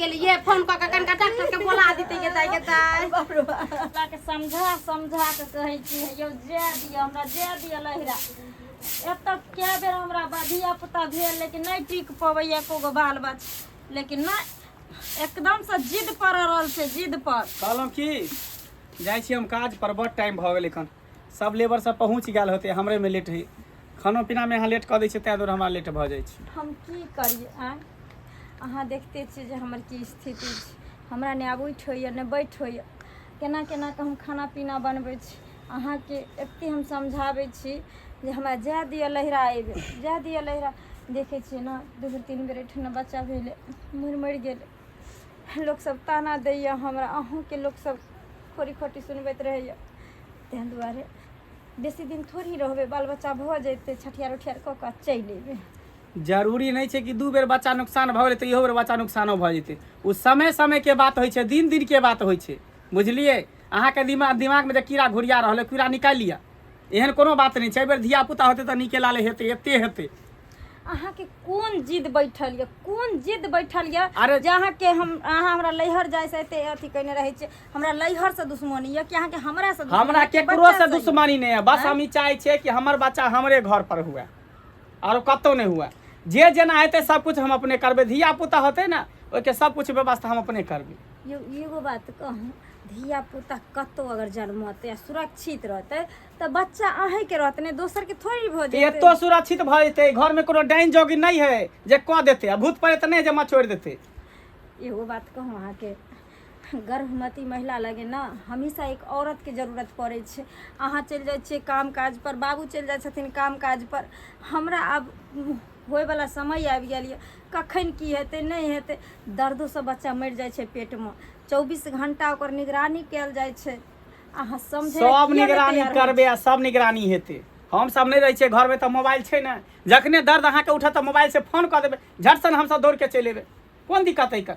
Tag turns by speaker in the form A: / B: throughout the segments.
A: गेलिए फोन कऽ के कनिका डॉक्टर के बोला दिते के दाइ के दाइ।
B: बाप रे बाप।
C: हमरा के समझा समझा के कहै छी, यौ जाय दिअ, हमरा जाय दिअ लहिरा। एतऽ कए बेर हमरा धिया पुता भेल, लेकिन नहि टिक पबैया एको गो बाल बच्चा, लेकिन नहि एकदमसँ जिद पर अड़ल छै, जिद पर।
D: कहलहुँ की जाइ छी हम काज पर, बड़ टाइम भऽ गेल, एखन सब लेबर सब पहुँच गेल होतै, हमरेमे लेट हइ। खानो पीनामे अहाँ लेट कऽ दै छियै, ताहि दुआरे हमरा लेट भऽ जाइ छै।
C: हम की करियै आँय, अहाँ देखते छियै जे हमर की स्थिति छै। हमरा नहि आब उठि होइए नहि बैठ होइए, केना केना कऽ हम खाना पीना बनबै छी। अहाँके एतेक हम समझाबै छी जे हमरा जाय दिअ लहिरा, एबै जाय दिअ लहिरा। देखै छियै ने, 2 बेर 3 बेर एहिठिना बच्चा भेलै, मरि मरि गेलै। लोकसभ ताना दैए हमरा, अहूँके लोकसभ खोरी खोटी सुनबैत रहैए। ताहि दुआरे बेसी दिन थोड़ी रहबै, बाल बच्चा भऽ जेतै, छठियार उठियार कऽ कऽ चलि अयबै।
D: जरूरी नहि छै कि 2 बेर बच्चा नुकसान भऽ गेलै तऽ इहो बेर बच्चा नुकसानो भऽ जेतै। ओ समय समयके बात होइ छै, दिन दिनके बात होइ छै, बुझलियै? अहाँके दिमागमे जे कीड़ा घुरिया रहल है, कीड़ा निकालि लिअ, एहन कोनो बात नहि छै। एहि बेर धिया पुता होतै तऽ नीके लाले हेतै, एते हेतै।
C: अहाँके कोन जिद बैठल यऽ, कोन जिद बैठल यऽ?
D: अरे
C: जे अहाँके हम अहाँ हमरा लैहर जाइ से एते अथी कयने रहै छियै, हमरा लैहर से दुश्मनी यऽ कि अहाँके हमरा से दुश्मनी
D: हमरा
C: यऽ कि
D: केकरो
C: बच्चा
D: से
C: से यऽ?
D: दुश्मनी नहि है, बस हम ई चाहै छियै कि हमर बच्चा हमरे घर पर हुए, आरो कतहु नहि हुए। जे जेना हेतै सब कुछ हम अपने करबै। धिया पुता होतै ने, ओहिके सब कुछ व्यवस्था हम अपने करबै।
C: यौ एगो बात कहूँ, धिया पुता कतहु अगर जन्मतै आ सुरक्षित रहतै तऽ बच्चा अहींके रहतै ने, दोसरके थोड़ी भऽ जेतै।
D: एतो सुरक्षित भऽ जेतै, घरमे कोनो डाइन जोगिन नहि है जे कऽ देतै, आ भूत प्रेत नहि जे मचोड़ि देतै।
C: एगो बात कहूँ अहाँके, गर्भवती महिला लगे ने हमेशा एक औरतके जरूरत पड़ै छै। अहाँ चलि जाइ छियै काम काज पर, बाबू चलि जाइ छथिन काम काज पर, हमरा आब होइवला समय आबि गेल यऽ, कखन की हेतै नहि हेतै। दर्दोसँ बच्चा मरि जाइ छै पेटमे, 24 घंटा ओकर निगरानी कयल जाइ छै। अहाँ समझै लए
D: सब
C: किया नहि
D: निगरानी
C: तैयार होइ
D: करबै आ सब निगरानी हेतै। हम सब नहि रहै छियै घरमे तऽ मोबाइल छै ने, जखने दर्द अहाँके उठत तऽ मोबाइल से फोन कऽ देबै, झटसन हमसब दौड़ के चलि एबै। कोन दिक्कत है एकर?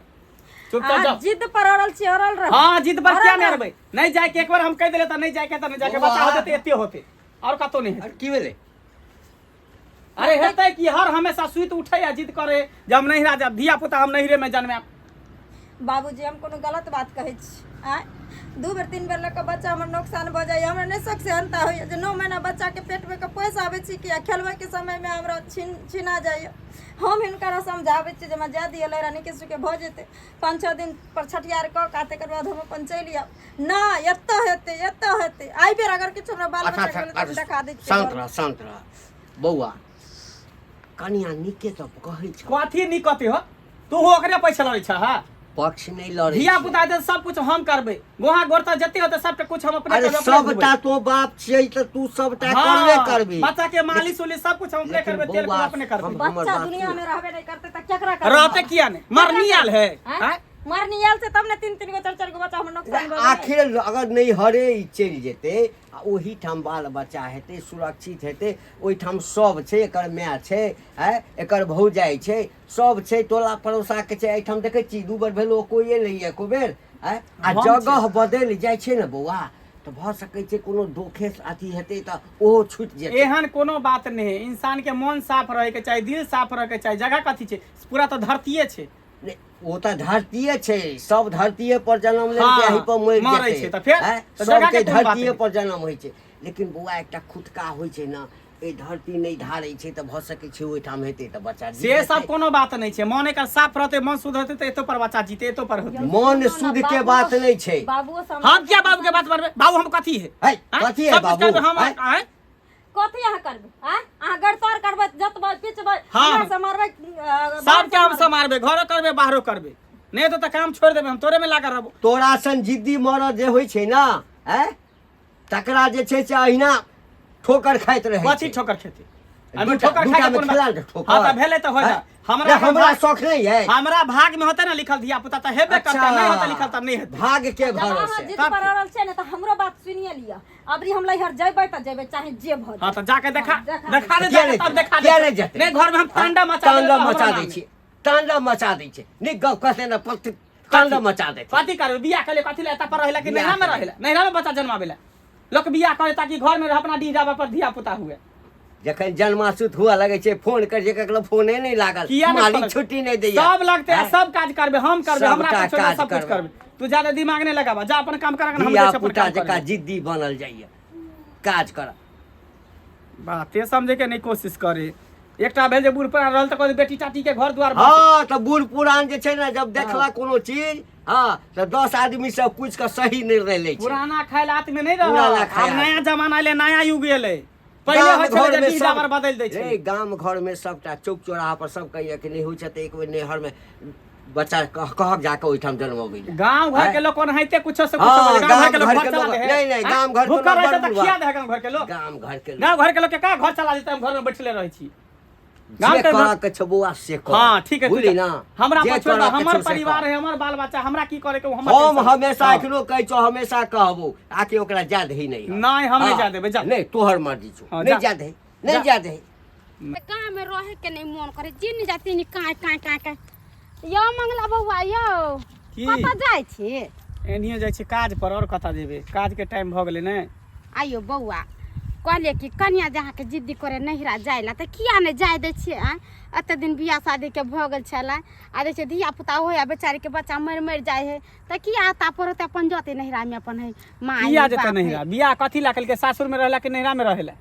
D: चुपचाप
C: अहाँ
D: जाओ।
C: जिद पर अड़ल छी, अड़ल रहू।
D: हाँ, जिद पर किया
C: अड़ल
D: नहि
C: रहू।
D: अड़बै? नहि जाय के एक बार हम कहि देले तऽ नहि जाय के, तऽ नहि जाय के। बच्चा होतै तऽ एते होतै, आओर कतौ नहि हेतै।
E: अरे की भेलै?
D: अरे हेतै कि, हर हमेशा सुति उठै आ जिद करे जे हम नहिरा जायब, धिया पुता हम नहिरे में जन्मायब।
C: बाबूजी हम कोनो गलत बात कहै छी? आँय, 2 बेर 3 बेर लऽ कऽ बच्चा हमर नोकसान भऽ जाइए, हमरा नहि शौक सेहनता होइए जे 9 महीना बच्चाके पेटमे कऽ पोसि आबै छी कि आ खेलबैके समयमे हमरा छिना जाइए। हम हिनकरा समझाबै छी जे हमरा जाय दिअ लहरा, नीके सुखे भऽ जेतै, 5-6 दिन पर छठियार कऽ कऽ तकर बाद हम अपन चलि आयब। नहि, एतऽ हेतै, एतऽ हेतै। एहि बेर अगर किछु हमरा बाल
E: अच्छा
C: बच्चाके
E: अच्छा
C: भेलै तऽ हम
E: अच्छा
C: देखा दै छियै
E: शान्त
C: घरमे।
E: रह, शान्त रह बौआ, कनिया नीके तऽ कहै छौ।
D: कथी नीक कथी हो? तू ओकरे पैसा लड़ै छह? हाँ?
E: पक्ष नहि लड़ै
D: धिया
E: छियै।
D: पुता हेतै सब कुछ हम करबै, गोहा गोर तऽ जते होतै सबटा कुछ हम अपने
E: अरे
D: करबै, अपने
E: सबटा
D: घुमबै।
E: तो बाप छियै तऽ तू सबटा
D: हाँ,
E: करबे करबी।
D: बच्चा के मालिश उलिश सब कुछ हम अपने
E: लेकिन
D: करबै, तेल
E: बौआ,
D: कुल अपने करबै।
E: हमर
C: बच्चा
E: बात
C: दुनिया
E: सुन।
C: में रहबे नहीं करते तऽ केकरा करबै?
D: रहते किया नहीं, मरनी आयल है।
C: आँय?
D: आँय?
C: मरनी आयल छै तब ने 3 3 गो 4 4 गो बच्चा हमर नुकसान भऽ गेलै।
E: आखिर अगर नैहरे ई चलि जेतै आ ओहिठाम बाल बच्चा हेतै, सुरक्षित हेतै, ओहिठाम सब छै, एकर माय छै, आँय, एकर भौजाइ छै, सब छै, टोला पड़ोसाके छै। एहिठाम देखै छी 2 बेर भेलो कोइए नहि एको बेर, आँय। आ
D: हम
E: जगह बदलि जाइ छै ने बौआ, तऽ भऽ सकै छै कोनो दोखे अथी हेतै तऽ ओहो छुटि जेतै।
D: एहन कोनो बात नहि है, इंसान के मन साफ रहे के चाही, दिल साफ रहे के चाही। जगह कथी छै, पूरा तऽ धरतीये छै।
E: नहि, ओ तऽ धरतीये छै, सब धरतीये पर जन्म लेलकै,
D: हाँ,
E: एहि पर मरि
D: मरै
E: जेतै।
D: छै तऽ फेर?
E: आँय?
D: तऽ जगह
E: सबके
D: के कोन बात
E: धरतीये
D: है?
E: पर जन्म होइ छै, लेकिन बौआ एकटा खुटका होइ छै ने, एहि धरती नहि धारै छै तऽ भऽ सकै छै ओहिठाम हेतै तऽ बच्चा जी
D: से
E: जेतै।
D: सब कोनो बात नहि छै। मन एकर साफ रहतै, मन शुद्ध रहतै तऽ एतो पर बच्चा जीते, एतो पर होतै।
E: मन शुद्ध के बात नहि छै।
C: बाबुओ समझ
D: हम किया बाबू के बात मानबै? बाबू हम कथी है?
E: है,
D: आँय?
E: कथी है
D: सब कुछ
E: बाबू?
D: करबै हम,
E: आँय?
D: आँय?
C: कथी अहाँ करबै? आँय? अहाँ गड़तौर करबै, जतबै पिचबै,
D: हाँ।
C: हमरा से मारबै,
D: सबके हम समारबै, घरो करबै बाहरो करबै, नहि हेतौ तऽ काम छोड़ि देबै, हम तोरे में लागल रहबो।
E: तोरा सन जिद्दी मरद जे होइ छै ने, आँय, तकरा जे छै से अहिना ठोकर खाइत रहै
D: कथी
E: छै।
D: ठोकर खेतै? एहिमे
E: दूटा
D: ठोकर
E: दूटा
D: खाय के
E: मे
D: कोन
E: खेला
D: बात?
E: ने ठोकर।
D: हाँ तऽ भेलै तऽ हो जा।
E: आँय?
D: हमरा
E: नहि, हमरा शौक नहि है।
D: हमरा भाग में होतै ने लिखल धिया पुता तऽ हेबे करतै, नहि होतै लिखल तऽ नहि हेतै।
E: भाग के
C: जब अहाँ
E: भरोसे।
C: जिद
D: तब
C: पर
D: की?
C: अड़ल छै ने तऽ हमरो बात सुनिए लिअ। अबरी हम लैहर जैबै तऽ जैबै, चाहे जे भऽ
D: हाँ
C: जाए।
D: तऽ जाके देखा,
C: हाँ, देखा
D: देखा दे
E: किया
D: जाके
E: नहि
D: तब
E: जेतै?
D: देखा दे।
E: किया नहि जेतै?
D: नहीं घर में हम तांडा मचा देबै
E: तांडव
D: तऽ हमरा
E: मचा
D: नाम
E: दै छै, तांडव मचा दै छै। नहि गप कहतै ने पति तांडव मचा देतै।
D: कथी करबै? बियाह केले कथी ला? एतऽ पर रहेला कि
E: बियाह
D: नैहरा में
E: केले।
D: रहेला? नैहरा में बच्चा जन्माबेला लोक बियाह करे ताकि घर में रह, अपना डीह डाबर पर धिया पुता हुए।
E: जखन जन्मासुत हुअ लगै छै फोन करै छै, ककरो फोने नहि लागल,
D: किया नहि
E: मालिक
D: फोन?
E: छुट्टी नहि दैया।
D: सब लगते आ
E: आँय?
D: सब काज करबे हम, करबे हमरा
E: सबटा
D: कुछो नहि,
E: काज
D: सब कुछ
E: करबै।
D: करबे। तू ज्यादा दिमाग नहि लगाबा, जा अपन काम कर, हम
E: धिया
D: जाइ छी अपन
E: पुता
D: काम
E: जकाँ
D: करबै।
E: जिद्दी बनल जाइए, काज कर।
D: बाते समझे के नहि कोशिश करे। एकटा भेल जे बूढ़ पुरान रहल तऽ कहल बेटी टाटी के घर द्वार।
E: हँ, तऽ बूढ़ पुरान जे छै ने, जब देखलक कोनो चीज, हँ, तऽ 10 आदमी से पूछि कऽ सही निर्णय लै छै।
D: पुराना खायल आत्मे नहि रहल।
E: पुराना
D: आब
E: खायल।
D: नया जमाना एलै, नया युग एलै। पहिले
E: गाम
D: होइ छलै जे
E: घरमे
D: डीह
E: सब
D: डाबर बदलि दै
E: रे
D: छलै।
E: गाम घरमे सबटा चौक चौराहा पर सब कहैया कि नहि होइ छै तऽ एक बेर नैहरमे बच्चा कहक जाकऽ ओहिठाम जन्मबै लए।
D: गांव घर के
E: आँय?
D: लोग ओनाहिते कुछो से कुछो
E: हँ,
D: बजे। गांव घर के लोग
E: गाम
D: घर
E: घरके
D: चला
E: लोग-
D: दे है।
E: नहि, नहि,
D: आँय?
E: गाम घरके
D: भूखल
E: लोग
D: रहै छै
E: बड़
D: तऽ खिया दे है गांव घर के लोग।
E: गाम घर के लोग।
D: गांव घर के लोग के का घर चला देते, हम घर में बैठले रहै छी। गाम
E: जे
D: के लोग-
E: करऽ के छौ बौआ से कर।
D: हाँ ठीक है, तू
E: बुझली
D: जा।
E: ना?
D: हमरा
E: जे
D: पर छोड़ दे,
E: करऽ के
D: हमर
E: छौ से
D: परिवार
E: कर।
D: है, हमर बाल बच्चा, हमरा की करे के ओ हमर
E: हम
D: टेंशन।
E: हमेशा
D: हाँ।
E: एखनो कहै छौ, हमेशा कहबो, आके ओकरा जा दही नहि।
D: नहि, हम नहि
E: हाँ।
D: जा देबै, जा।
E: नहि, तोहर मर्जी छौ।
D: हाँ,
E: नहि
D: जा।
E: जा दही, नहि
D: जा।
E: जा दही।
A: गाँव में रहे के नहीं मन करे, जिन जाती नहीं काय काय काय काय। यो मंगला बौआ यो।
D: की?
A: कतऽ जाइ छी?
D: एनियो जाइ छी काज पर, और कतऽ जेबै? काज के टाइम भऽ गेलै ने।
A: आइयो बौआ, कहलियै कि कनिया जे अहाँके जिद्दी करे नैहरा जाय ला, तऽ किया नहि जाय दै छियै? आँय, एते दिन बियाह शादीके भऽ गेल छलै, आ देखै छियै धिया पुता होइ, आ बेचारीके बच्चा मरि मरि जाइ है, तऽ किया एता पर होतै? अपन जतै नैहरामे, अपन है माय
D: किया
A: है,
D: जेतै
A: बाप है।
D: नैहरा? बियाह कथी ला केलकै? सासुर में रहला कि नैहरा में रहेला?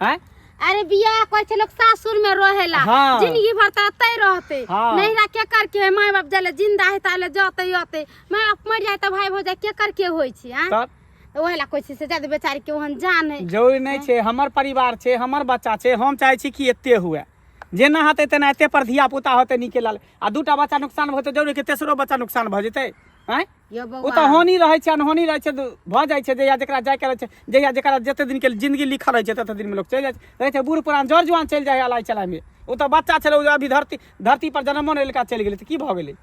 D: आँय?
A: अरे बियाह करै छै लोक सासुर में रहेला।
D: हाँ।
A: जिंदगी भर तऽ एतै रहतै।
D: हाँ।
A: नैहरा के कर के है? माय बाप जले जिंदा है ताले जतै अतै, माय बाप मरि जाय तऽ भाय भौजाइ के कर के होइ छै? आँय?
D: तब
A: तऽ ओहे ला कहै छी से जादे बेचारी के ओहन जान है।
D: जरूरी नहि छै। हमर परिवार छै, हमर बच्चा छै, हम चाहै छी कि एते हुए, जेना हेतै तेना एते पर धिया पुता होतै नीके लाल। आ दूटा बच्चा नुकसान भऽ जेतै, जरूरी कि तेसरो बच्चा नुकसान भऽ जेतै? आँय?
A: यो
D: ओ
A: बौआ,
D: तऽ होनी रहै छै, अनहोनी रहै छै, भऽ जाइ छै। जहिया जकरा जायके रहै छै, जहिया जकरा जते दिनके जिंदगी लिखल रहै छै, तते दिनमे लोक चलि जाइ छै। रहै छै बूढ़ पुरान, जर जुआन चलि जाइ है अलाइ चलाइमे। ओ तऽ बच्चा छलै, ओ अभी धरती धरती पर जनमो नहि लेलका, चलि गेलै तऽ की भऽ गेलै?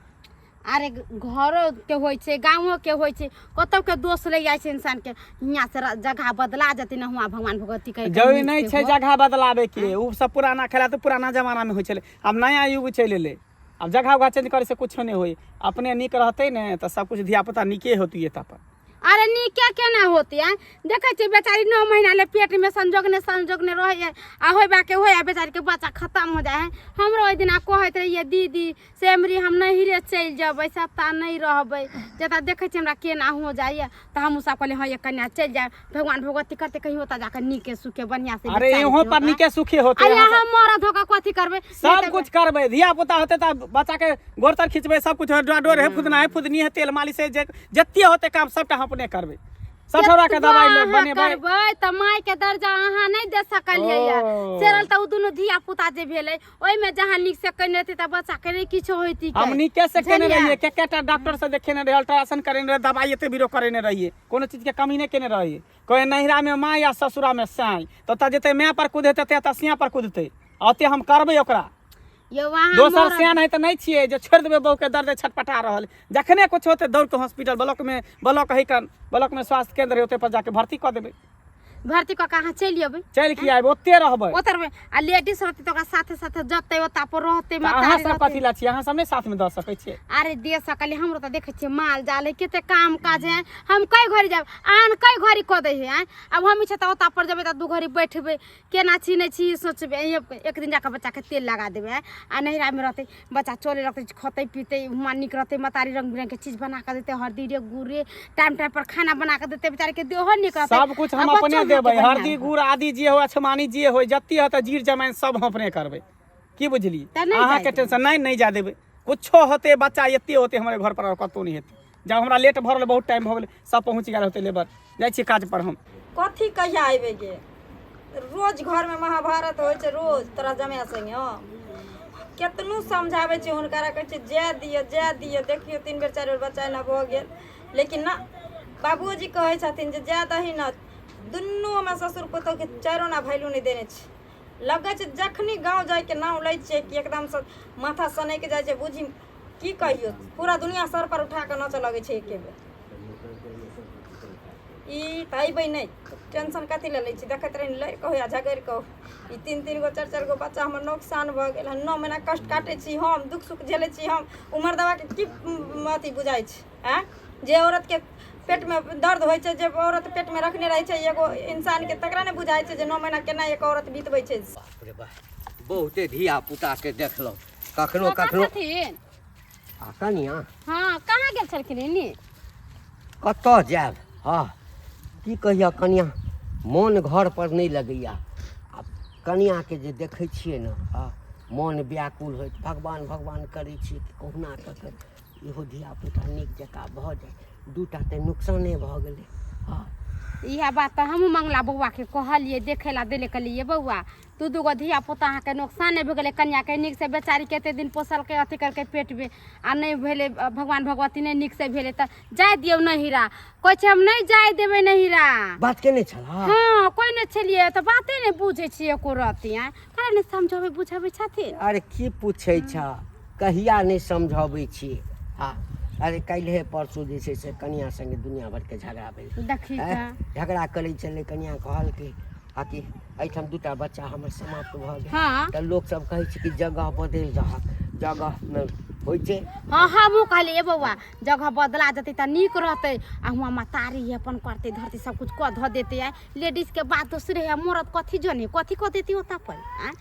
A: अरे घरो के होइ छै, गाँवो के होइ छै, कतौ के दोष लागि जाइ छै इंसान के। हियाँ से जगह बदला जेतै ने, हुआँ भगवान भगवती कहे
D: जरूरी नहि छै जगह बदलाबे के। ओ सब पुराना खेला तऽ पुराना जमानामे होइ छलै, आब नया युग चलि एलै। आब जगह उगह चेंज करे से कुछो नहि होइ। अपने नीक रहतै ने तऽ सब कुछ धिया पुता नीके होतियै तऽ अपन।
A: अरे नीके केना होती? आँय, देखै छियै बेचारी 9 महीना ले पेट में संजोग ने संजोग ने रहै है, आ होयबा के होय, आ बेचारी के बच्चा खत्म हो जाइ है। हमरो ओहि दिना कहैत रहियै दीदी से एमरी हम नैहरे चलि जेबै, सत्ता नहि रहबै, जतऽ देखै छियै हमरा केना हो जाइए। तऽ हमहूँ सब कहलियै हँ ये कन्या, चलि जायब, भगवान भगवती करते कहीं होता जाकर नीके सुखे बढ़िया से।
D: अरे
A: बेचारी
D: इहो
A: के
D: पर
A: होता।
D: नीके सुखी होते।
A: आ
D: अहाँ
A: यहाँ मरद होकर कथी करबै?
D: सब कुछ करबै। धिया पुता होते तऽ बच्चा के गोर तर खिचबै, सब कुछ, डोर है, फुदना है, फुदनी है, तेल मालिश है, जे जते होते काम सबटा हम अपने करबै। सठौरा के
A: केतबो
D: दवाई
A: अहाँ
D: बनेबै।
A: करबै तऽ माय के दर्जा अहाँ नहि दे सकलियै ये।
D: ओ।
A: सेरल तऽ ओ दुनू धिया पुता जे भेलै, ओहिमे जहाँ नीक से केने रहतै तऽ बच्चा के नहि किछो होइती।
D: हम नीके से केने
A: बुझलियै?
D: रहियै, के डॉक्टर से देखेने रहियै, अल्ट्रासाउंड करेने रहियै, दवाई एते बीरो करेने रहियै, कोनो चीज के कमी नहि केने रहियै। कहे नैहरा में माँ या ससुरा में साई, तऽ ओतऽ जेतै माय पर कुदेतै, तऽ सिया पर कुदतै। आ ओते हम करबै ओकरा।
A: यौ अहाँ
D: दोसर सियान है तऽ नहि छियै जे छोड़ि देबै। बहू के दर्द छटपटा रहल, जखने कुछ होतै दौड़ के हॉस्पिटल ब्लॉक में, ब्लॉक है कन, ब्लॉक में स्वास्थ्य केंद्र है, ओते पर जाके भर्ती कऽ देबै।
A: भर्ती कऽ के अहाँ चलि अयबै?
D: चलि की आयब, ओते रहबै।
A: ओतऽ रहबै, आ लेडीज रहतै तऽ ओकरा साथे साथे जतै, ओतऽ पर रहतै।
D: तऽ अहाँ
A: महतारी
D: सब
A: रहतै।
D: कथी ला छियै? अहाँ सब नहि साथ में दऽ सकै छियै?
A: अरे दे सकली, हमरो तऽ देखै छियै माल जाल है, कते काम काज है, हम कई घड़ी जायब, आन कई घड़ी कऽ दै है। आँय, आब हम छै तऽ ओतऽ पर जेबै तऽ 2 घड़ी बैठबै, केना छी नहि छी सोचबै। एक दिन जाकऽ बच्चाके तेल लगा देबै। आँय, आ नैहरामे रहतै बच्चा, चले रहतै, खतै पीतै, हुआँ नीक रहतै, महतारी रङ्ग बिरङ्गके चीज बना कऽ देतै, हरदी रे गुड़ रे, टाइम टाइम पर खाना बना कऽ देतै, बेचारीके देहो नीक रहतै।
D: सब कुछ हम
A: आ बच्चो
D: अपने
A: अहाँके
D: देबै।
A: बढ़िआँ
D: हरदी
A: रहत।
D: गुड़ आदि जे हो, अछमानी जे हो, जते होतै जीर जमाइन सब हम अपने करबै। की बुझलियै?
A: तऽ नहि
D: अहाँके
A: जाय देबै।
D: टेंशन नहि, नहि जा देबै। कुछो होतै बच्चा एते होतै हमरे घर पर, आओर कतहु नहि हेतै। जब हमरा लेट भऽ रहल, बहुत टाइम भऽ गेलै, सब पहुँच गेल होतै लेबर, जाइ छियै काज पर हम।
C: कथी कहिया अयबै गे? रोज घरमे महाभारत होइ छै रोज तोरा जमाय संगे। हँ, केतनो समझाबै छियै हुनकरा, कहै छियै जाय दिअ, जाय दिअ, देखियौ 3 बेर 4 बेर बच्चा एना भऽ गेल, लेकिन ना। बाबूजी कहै छथिन जे जाय दही ने। दुनू हमरा ससुर पुतहुके चारि आना वैल्यू नहि देने छै। लगै छै जखनी गाँव जाइके नाम लै छियै कि एकदमसँ माथा सनकि जाइ छै। बुझी की कहियौ, पूरा दुनिया सर पर उठा कऽ नाचऽ लगै छै एके बेर। ई तऽ अयबै नहि, टेंशन कथी लए लै छी? देखैत रही लड़ि कऽ या झगड़ि कऽ। ई 3 3 गो 4 4 गो बच्चा हमर नोकसान भऽ गेल हन। 9 महीना कष्ट काटै छी हम, दुःख सुख झेलै छी हम। उमर दबाके की अथी बुझाइ छै? आँय, जे औरतके पेटमे दर्द होइ छै जे औरत पेटमे रखने रहै छै एगो इंसानके तकरा नहि बुझाइ छै जे 9 महीना केना एक औरत बितबै छै।
E: बाप रे बाप, बहुते धिया पुता के देखलहुँ कखनो
A: कका
E: कखनो।
A: छथिन?
E: आ कनिया।
A: हँ, कहाँ गेल छलखिन एनी?
E: कतऽ जायब? हँ, की कहिया कनिया, मोन घर पर नहि लगैया। आ कनियाके जे देखै छियै ने, हँ, मोन व्याकुल होइत भगवान भगवान करै छियै कि कहुना कऽ के इहो धियापुता नीक जकाँ भऽ जाय। दूटा तऽ नुकसाने भऽ गेलै। हँ,
A: इएह बात तऽ हमहूँ मंगला बौआके कहलियै, देखै लए देले, कहलियै बौआ, दू दू गो धिया पुता अहाँके नोकसाने भऽ गेलै। कनियाके नीकसँ बेचारीके एते दिन पोसलकै, अथी करलकै पेटमे, आ नहि भेलै, भगवान भगवती नहि नीकसँ भेलै, तऽ जाय दियौ नहिरा। कहै छै हम नहि जाय देबै नहिरा।
E: बात केने छलह?
A: हँ, कोइ नहि छलियै तऽ बाते नहि बुझै छियै एको रत्ती। आँय, काहे नहि समझबै बुझबै छथिन?
E: अरे की पूछै छ, कहिया नहि समझबै छियै। हँ, अरे काल्हिए परसू जे छै से कनिया संगे दुनिया भरिके झगड़ा भेलै।
A: देखी
E: आँय,
A: तऽ
E: झगड़ा करै छलै, कनिया कहलकै आ कि एहिठाम दूटा बच्चा हमर समाप्त भऽ गेल।
A: हँ।
E: तऽ लोकसभ कहै छै कि जगह बदलि रहक, जगहमे होइ छै।
A: हँ, हमहूँ कहलियै बौआ, जगह बदला जेतै तऽ नीक रहतै, आ हुआँ महतारी है, अपन करतै धरतै, सब कुछ कऽ धऽ देतै। आइ लेडीजके बात दोसरे है, मरद कथी जने कथी कऽ देतै ओतऽ पर? आँय,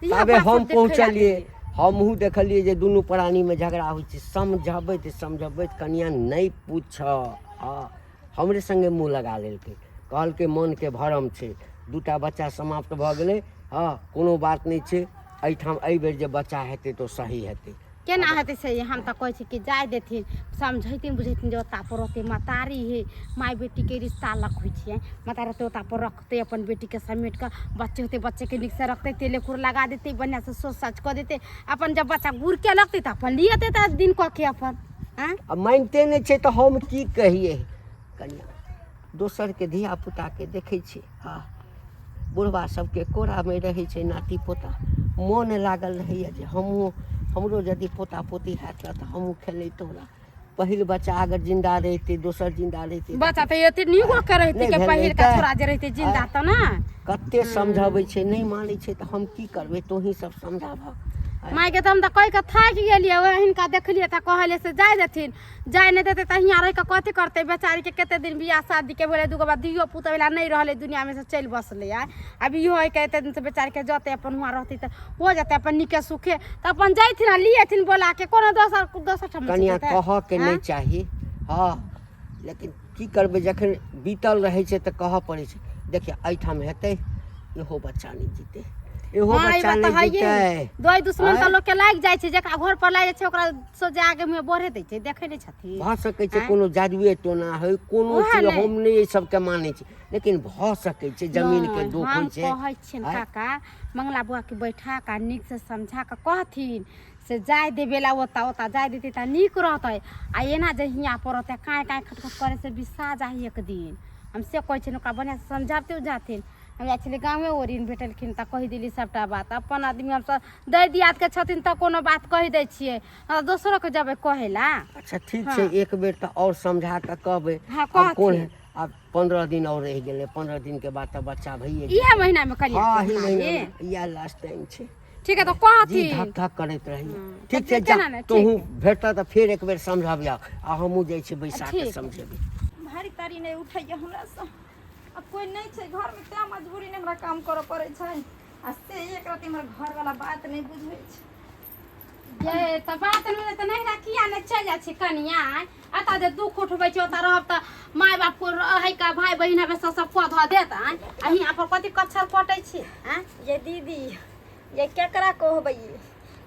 A: इएह
E: ताबे
A: बात सब
E: हम
A: देखै लए
E: पहुँचलियै,
A: देलियै।
E: हमहूँ देखलियै जे दुनू प्राणीमे झगड़ा होइ छै। समझबैत समझबैत कनिया नहि पूछ, हँ, हमरे संगे मुँह लगा लेलकै। कहलकै मनके भरम छै, दूटा बच्चा समाप्त भऽ गेलै, हँ, कोनो बात नहि छै, एहिठाम एहिबेर जे बच्चा हेतै तऽ ओ सही हेतै।
A: केना हेतै से? हम तऽ कहै छी कि जाय देथिन, समझैथिन बुझैथिन जे ओता पर रहतै, महतारी है, माय बेटीके रिश्ता अलग होइ छै। महतारी रहतै ओता पर, रखतै अपन बेटीके समेट कऽ, बच्चे होतै, बच्चेके नीकसँ रखतै, तेले कुर लगा देतै, बढ़िआँसँ सोच साच कऽ देतै अपन। जब बच्चा गुड़के लगतै तऽ अपन लिए एतै तऽ दिन कऽ के अपन। आँय,
E: आ मानिते नहि छै तऽ हम की कहियै कनिया? दोसरके धियापुताके देखै छियै, हँ, बुढ़बा सबके कोरामे रहै छै नाती पोता, मोन लागल रहैए जे हमहूँ, हमरो यदि पोता पोती हैत तऽ हमहूँ खेलैतहुँ रह। पहिल बच्चा अगर जिन्दा रहितै, दोसर जिन्दा रहितै,
A: बच्चा तऽ एते नीको के रहितै
E: नहि
A: के
E: भेल
A: पहिलका
E: रहितै।
A: छोरा जे रहितै जिन्दा तऽ ने।
E: कते समझबै छै, नहि मानै छै, तऽ हम की करबै? तोही सब समझाबह।
A: मायके तऽ हम तऽ कहि कऽ थाकि गेलियै। ओएह हिनका देखलियै तऽ कहलियै से जाय देथिन। जाय नहि देतै तऽ हियाँ रहि कऽ कथी करतै बेचारीके? कते दिन बियाह शादीके भेलै, दूगो बाद धियो पुतो भेलै, नहि रहलै, दुनियामे से चलि बसलै। आइ आब इहो हइ कि एते दिनसँ बेचारीके जतै, अपन हुआँ रहतै तऽ हो जेतै अपन नीके सुखे, तऽ अपन जैथिन आ लिएथिन बोला के कोनो दोसर दोसर ठाम।
E: कनिया, कहऽके नहि चाही, हँ, लेकिन की करबै, जखन बीतल रहै छै तऽ कहऽ पड़ै छै। देखियौ, एहिठाम हेतै, इहो बच्चा नहि जीतै, इहो
A: हँ, ई
E: बच्चा
A: बात तऽ
E: नहि
A: हइए।
E: जीतै।
A: दोय दुश्मन तऽ
E: आँय?
A: लोकके लागि जाइ छै, जकरा घर पर लागि जाइ छै ओकरा सोझे आगे मुँहे बढ़े दै छै? देखै नहि छथिन?
E: भऽ सकै छै
A: आँय?
E: कोनो जादुए टोना होइ, कोनो
A: उएह
E: चीज।
A: ने।
E: हम नहि एहि सबके मानै छी, लेकिन भऽ सकै छै जमीनके
A: नहि,
E: दोख
A: हम
E: होइ छै।
A: कहै छियनि
E: आँय?
A: काका, मंगला बौआके बैठा कऽ नीकसँ समझा कऽ कहथिन से जाय देबे ला ओतऽ, ओतऽ जाय देतै तऽ नीक रहतै। आ एना जे हियाँ पर रहतै, काँय काँय खटखट करै से बिसा जाही एक दिन। हम से कहै छियनि, ओकरा बढ़िआँसँ समझाबते उझाथिन। हम जाइ छलियै गाँवे, ओरिन भेटलखिन तऽ कहि देली सभटा बात। अपन आदमी हमसभ दै दियादके छथिन तऽ कोनो बात कहि दै छियै, नहि तऽ दोसरोके जेबै कहै लए।
E: अच्छा, ठीक छै, एक बेर तऽ आओर समझा कऽ कहबै।
A: हँ,
E: आब कोन
A: कहथिन।
E: आब 15 दिन आओर रहि गेलै, 15 दिन के बाद तऽ बच्चा भइए
A: इएह महीनामे कनिया
E: हँ,
A: के
E: एही
A: होना
E: महीना
A: ये।
E: मे इएह लास्ट टाइम छै।
A: ठीक है, तऽ
E: जी
A: कहथिन।
E: धक धक करैत रहैया।
A: हँ,
E: ठीक
A: तऽ
E: छै, जा।
A: केना ने, ठीक।
E: तोहूँ भेटतह तऽ फेर एक बेर समझबिह, आ हमहूँ जाइ छी बैसा कऽ
A: ठीक।
E: समझेबै।
C: भारी तारी नहि उठैए हमरासँ, आ कोइ नहि छै घरमे, तैं मजबूरी नहि हमरा काम करऽ पड़ै छै। आ से एक रति हमर घरवला बात नहि बुझै छै।
A: ये तऽ बात नहि तऽ नहिरा किया नहि चलि जाइ छी कनिया? एतऽ जे दुख उठबै छै, ओतऽ रहब तऽ माय बाप को रहै के भाय बहिन हवे सब सब कऽ धऽ देत। आँय, आ हियाँ पर कथी कच्छर कटै छी? आँय
C: ये दीदी, ये केकरा कहबै?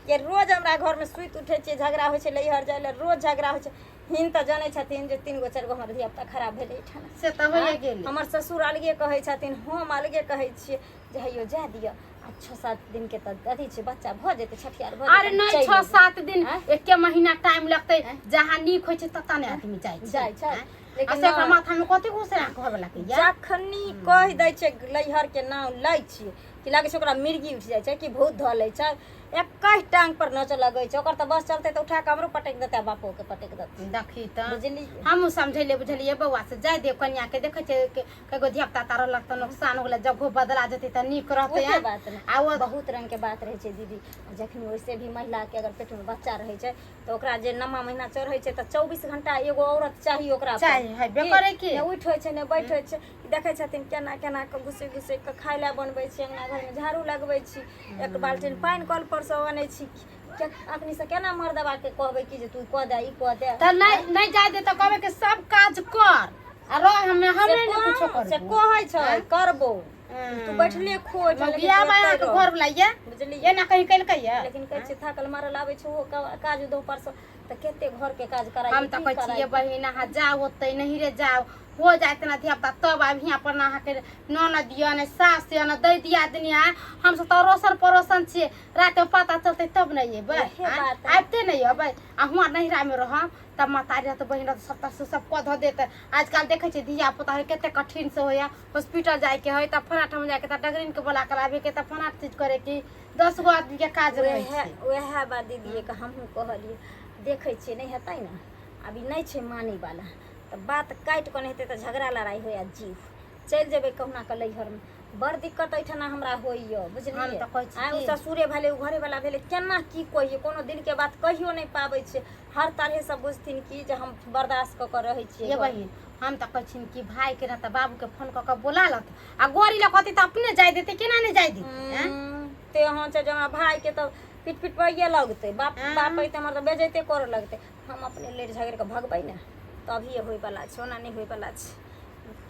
C: ये रोज हमरा घरमे सुति उठै छियै, झगड़ा होइ छै। नैहर जाइ लए रोज झगड़ा होइ छै। हिन तऽ जनै छथिन जे तीन गो चारि गो हमर धियापुता खराब भेलै एहिठाम।
A: से तऽ होइए गेलै।
C: हमर ससुर अलगे कहै छथिन, हम अलगे कहै छियै जे हैयो जाय दिअ, आ 6-7 दिनके तऽ अथी छै, बच्चा भऽ जेतै, छठियार भऽ
A: अरे
C: जेतै,
A: नहि,
C: चलि
A: 6
C: एबै।
A: 7 दिन
C: आँय?
A: एके महीना टाइम लगतै। जहाँ नीक होइ छै ततऽ ने आदमी जाइ छै।
C: जाइ छै,
A: आँय?
C: लेकिन
A: आ से ओकरा
C: नहि।
A: माथामे कथी घुसरा होबे लगैया?
C: जखनी कहि दै छै, नैहरके नाम लै छियै कि लागै छै ओकरा मिर्गी उठि जाइ छै कि भूत धऽ लै छै। 21 टांग पर नच लगै छै ओकर, तऽ बस चलतै तऽ उठा कऽ हमरो पटकि देतै आ बापो के पटकि देतै।
A: देखी तऽ
C: बुझलियै?
A: हमहूँ समझेलियै, बुझलियै बौआ, से जाय देब कनिया के। देखै छियै कएगो धिया पुता रहलक तऽ नुकसान हो गेलै, जगहो बदला जेतै तऽ नीक रहतै।
C: ओते बात नहि।
A: आ ओ
C: बहुत रंग के बात रहै छै दीदी। जखनी वैसे भी महिला के अगर पेट में बच्चा रहै छै तऽ ओकरा जे 9वां महीना चढ़ै छै तऽ 24 घंटा एगो औरत चाही ओकरा पर।
A: चाही, हेबे करै की।
C: नहि उठि होइ छै, नहि बैठ होइ छै। देखै छथिन केना केना कऽ घुसि घुसि कऽ खाय लए बनबै छी, अङ्गना घरमे झाड़ू लगबै छी, एक बाल्टीन पानि कल पर सँ अनै छी। अखनी से केना मर्दबाके कहबै कि जे तू कऽ दे, ई कऽ दे?
A: तऽ नहि नहि जाय दे तऽ कहबै कि सब काज कर आ रह, हमे हमे नहि कुछो
C: से
A: करबो।
C: कहै छै करबो, तू बैठले खो ओहिठाम, लेकिन
A: बियाह
C: तू
A: में
C: एतै
A: अहाँके
C: रह।
A: घर वाला ये
C: बुझलियै?
A: एना कहीं केलकै ये?
C: लेकिन कहै छै थाकल मारल आबै छै ओहो काज उद्योग पर सँ, तऽ कते घरके काज कराइए,
A: हम तऽ
C: की
A: कहै छियै
C: कराइए?
A: बहिन, अहाँ जाउ ओतै, नहिरे जाउ, हो जाइत ना धिया पुता तब आबि हियाँ पर ना अहाँके ननद यऽ, ने सास यऽ, ने दै दियादनी। आँय, हमसब तऽ अड़ोसन पड़ोसन छियै, रातिमे पता चलतै तब ने अयबै।
C: ओहे
A: आँय,
C: बात है।
A: आबिते नहि अबै आ हुआँ नहिरामे रहब तब महतारी रहत, बहिन रहत, सबटा से सब कऽ धऽ देत। आजकल देखै छियै धिया पुता है कते कठिन से होइए, हॉस्पिटल जाइके है तऽ फलाँ ठाम जाइके, तऽ डगरीनके बोला कऽ लाबैके, तऽ फलाँ चीज करैके, 10 गो आदमीके काज रहै
C: वएह
A: छै।
C: वएह बात दीदीके हमहूँ कहलियै। देखै छियै, नहि हेतै ने, अभी नहि छै मानैवला तऽ बात काटि कऽ नहि हेतै तऽ झगड़ा लड़ाइ होय आ जीव चलि जेबै कहुना कऽ नैहरमे। बड़ दिक्कत एहिठिना हमरा होइए।
A: हम
C: बुझलियै?
A: तऽ कहै छी
C: आँय, ओ
A: की
C: ससुरे भेलै, ओ घरेवला भेलै, केना की कहियै? कोनो दिलके बात कहियो नहि पाबै छियै। हर तरहसँ बुझथिन कि जे हम बर्दाश्त कऽ कऽ रहै छियै
A: ये
C: घरमे।
A: बहिन, हम तऽ कहै छियनि कि भाइके ने तऽ बाबूके फोन कऽ कऽ बोला लत आ गोरी लऽ कहतै तऽ अपने जाय देतै, केना नहि जाय देतै? आँय?
C: ते अहाँ छै जे हमरा भाइके तऽ पिट पिट पाइए लगतै बाप।
A: आँय?
C: बाप अइतै हमर तऽ बेजैते करऽ लगतै। हम अपने लड़ि झगड़ि कऽ भगबै ने तभिए होइवला छै, ओना नहि होइवला छै।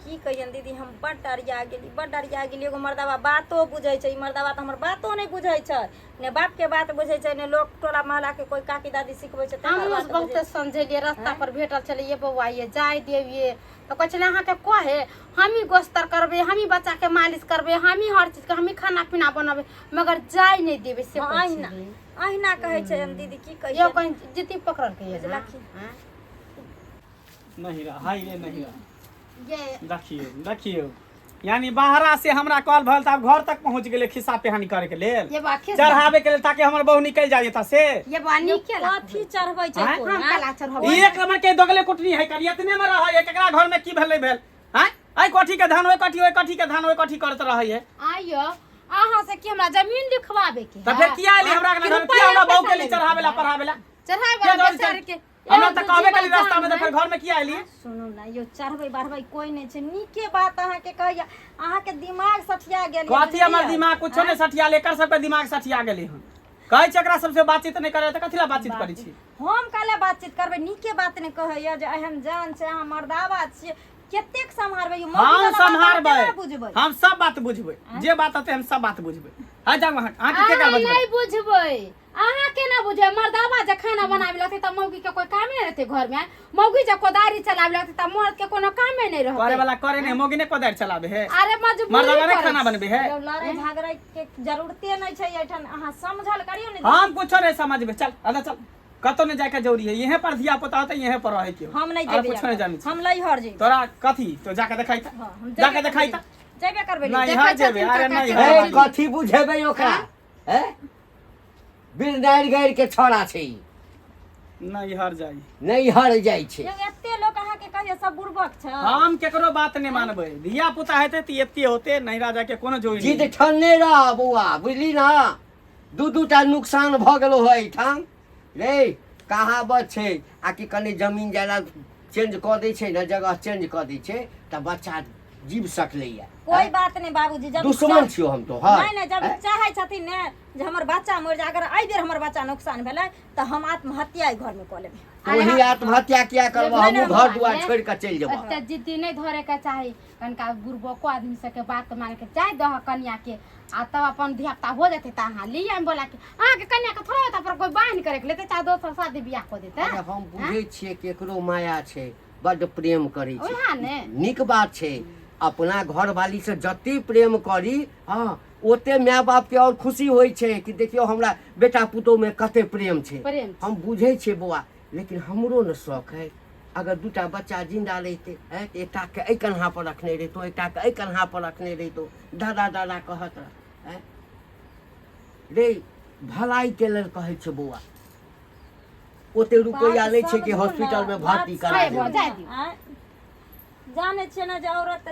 C: की कहियनि दीदी, हम बड्ड अरिया गेली, बड्ड अरिया गेली। एगो मर्दाबा बातो बुझै छै, ई मर्दाबा तऽ हमर बातो नहि बुझै छै। ने बापके बात बुझै छै, ने लोक टोला मोहल्लाके कोइ काकी दादी सिखबै छै तकर
A: हमहूँ
C: बात बुझै
A: बहुते समझेलियै, रास्ता पर भेटल छलै, ये बौआ ये जाय देबियै तऽ कहै छलै अहाँके कहे हमही गोस्तर करबै, हमही बच्चाके मालिश करबै, हमही हर चीजके, हमही खाना पीना बनेबै, मगर जाय नहि देबै से
C: हँ,
A: कहै
C: अहिना
A: छलै।
C: अहिना कहै छै दीदी, की
A: यौ
C: कहियै?
A: कहीं जिद्दी पकड़लकै ये ना?
C: बुझलखिन।
A: आँय?
D: नहीं रहा हाय रे, नहीं रहा।
A: ये
D: देखियौ देखियौ, यानी बाहरा से हमरा कॉल भल तऽ आब घर तक पहुंच गेलै खिस्सा पेहानी करे के लेल,
A: ये बा खिस्सा
D: चढ़ावे के लेल, ताकि हमर बहू निकल जाय एतऽ से।
A: ये बा नीके ला
C: कथी चढ़बै छै
D: आँय?
C: कोइ,
A: हम
C: आँय?
A: कला चढ़बै।
D: ई एक नंबर के दोगले कुटनी है, करी एतने में रहै है, केकरा घर में की भेलै भेल हैं, एहि कोठी के धान ओहि कोठी, ओहि कोठी के धान ओहि कोठी करैत रहै है।
A: आइयो अहाँ से की हमरा जमीन लिखवाबे के
D: तऽ फेर किया एली हमरा घर? किया हमरा बहू के लिए चढ़ावे ला पढ़ावे ला?
A: चढ़ावे
D: किया
A: वाला
D: दौड़
A: बेचारे के
D: हमरा
A: एगो
D: तऽ कहबे
A: जीवन
D: करी रास्ता में,
A: जान
D: तऽ फेर
A: है।
D: घर में किया एली?
C: सुनू ने यौ, चढ़बै बढ़बै कोइ नहि छै। नीके बात अहाँके कहैया, अहाँके दिमाग सठिया गेल यऽ,
D: कथी हमर
C: बुझलियै?
D: दिमाग कुछो नहि सठिया, एकर सबके दिमाग सठिया गेलै हन। कहै छै एकरा सबसे बातचीत नहि करे, तऽ कथी ला बातचीत करै छी?
C: हम काले बातचीत करबै? नीके बात ने कहैया जे एहन जान छै, अहाँ मर्दावा छियै, कतेक सम्हारबै यौ? मौगी
D: हम
C: वाला बात अहाँ
D: सम्हारबै।
C: केना बुझबै?
D: हम सब बात बुझबै, जे बात होतै हम सब बात बुझबै। हँ, जाउ अहाँ, अहाँके के
A: अहाँ
D: बजबै?
A: नहि बुझबै, अहाँ केना बुझबै? मर्दावा जे खाना बनाबे लगतै तऽ मौगी के कोई कामे नहि रहतै घरमे? मौगी जे कोदारी चलाबे लगतै तऽ मर्द के कोनो कामे नहि
D: करे
A: रहतै?
D: वाला करे नहीं, मौगी ने कोदारि चलाबे है?
A: अरे मजबूरी
D: मर्दावा ने
A: करै
D: खाना
A: छै।
D: बनबे है?
C: यौ, लड़ाई झगड़े के जरूरते नहि छै एहिठाम, अहाँ समझल करियौ ने।
D: हम कुछो नहीं समझबे। चल अंदर चल, कतौ नहीं जाए के जरूरी है। यहीं पर धिया पुता होते, यहीं पर रहे के।
C: हम नहि
D: और
C: जेबै।
D: कुछो नहीं जानै छी।
C: हम लैहर जेबै।
D: तोरा कथी तो जाके देखाई त।
C: हँ, हम
D: जाके
C: जेबे
D: देखाई
C: करबै।
D: त।
C: जेबे करबै।
D: नहीं
A: देखै
D: हर जेबे
A: छथिन
D: अरे
A: काका
D: नहीं
A: के।
D: हर
E: ए
D: जेबे।
E: कथी बुझेबै ओकरा? हैं, बिन दारि गारि के छौड़ा छै ई।
D: नहीं हर जाई।
E: नहि हर जाइ छै।
C: यौ, एते लोक अहाँके कहैया सब बुड़बक छै।
D: हम केकरो बात नहीं मानबै। धिया पुता हेतै तऽ एते होते, नैहरा जाके कोनो जरूरी
E: जिद
D: नहीं।
E: ठनने रह बौआ, बुझली ना? दू दूटा नुकसान भऽ गेलो है एहिठाम रे। कहावत छै आ कि कनि जमीन जायदाद चेंज कऽ दै छै ने, जगह चेंज कऽ दै छै तऽ बच्चा जीव सकलैया।
C: कोई बात नहीं बाबूजी, जब
E: दुश्मन छियो हम तो हर।
C: नहीं नहीं, जब चाहे छथिन ने जे हमर बच्चा मरि जाय, अगर एहि बेर हमर बच्चा नुकसान भेलै तऽ हम आत्महत्या एहि घरमे कऽ लेबै।
E: तोही आत्महत्या किया करबह?
A: नहीं,
E: हमहूँ
A: नहीं,
E: घर दुआर
A: नहीं।
E: छोड़ि कऽ चलि जेबह।
A: एते जिद्दी नहि धरे के चाही, कनिका बुढ़बको आदमी सबके बात माने के चाही। दह कनिया के आ तब अपन धिया पुता हो जेतै तऽ अहाँ लिअ बोला के। अहाँके कनिया के थोड़ा ओतऽ पर कोई बान्हि के राखि लेतै, चाहे दोसर शादी बियाह कऽ देतै।
E: अरे हम बुझै छियै, केकरो माया छै, बड्ड प्रेम करै छै।
A: ओएह ने।
E: नीक बात छै, अपना घरवाली से जते प्रेम करी, हँ, ओते माय बापके आओर खुशी होइ छै कि देखियौ हमरा बेटा पुतोहमे कते प्रेम छै।
A: प्रेम छै।
E: हम बुझै छियै बौआ, लेकिन हमरो ने शौक है, अगर दूटा बच्चा जिन्दा रहितै है तऽ एकटाके एहि कन्हा पर रखने रहितहुँ, एकटाके एहि कन्हा पर रखने रहितहुँ, दादा दादा कहत रह। रे भलाइके लेल कहै छै बौआ ओते रुपैआ
C: बात
E: लै छै कि
C: समझू
E: हॉस्पिटल
C: ने,
E: में भर्ती
C: बात
E: करा
A: है,
E: देबै
A: भऽ जाय दियौ।
C: आँय? जानै छियै ने जे औरत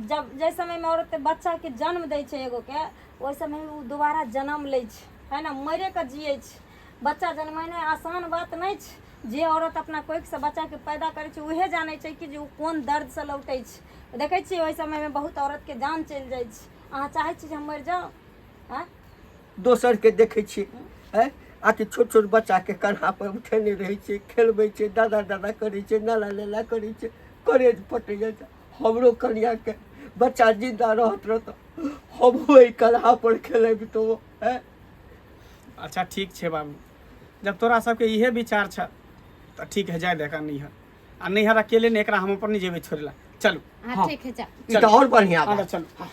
C: जब जाहि समयमे औरत बच्चाके जन्म दै छै एगोके ओहि समयमे ओ दोबारा जन्म लै छै है ने मरिके जियै छै बच्चा जन्मेनाइ आसान बात नहि छै जे औरत अपना कोखिसँ बच्चाके पैदा करै छै उहे जानै छै कि जे ओ कोन दर्दसँ लौटै छै देखै छियै ओहि समयमे बहुत औरतके जान चलि जाइ छै अहाँ चाहै छी जे हम मरि जाउ आँय
E: दोसरके देखै छियै आँय आकि छोट छोट बच्चाके कन्हा पर उठेने रहै छै खेलबै छै दादा दादा करै छै नाला नाला करै छै करेज फटैया हमरो कनियाके बच्चा जिंदा रहत रहत हमहूँ एहि कन्हा पर खेलबितहुँ आँय
D: अच्छा ठीक छै बाबू जब तोरा सबके इहे विचार छ तऽ ठीक है जाय देखा नैहर आ नैहर अकेले नहि एकरा हम अपन नहि जेबै छोड़ै ला चलू
A: हाँ ठीक है जा
E: ई तऽ आओर बढ़िआँ
D: अंदर
E: बात
D: चलू आउ।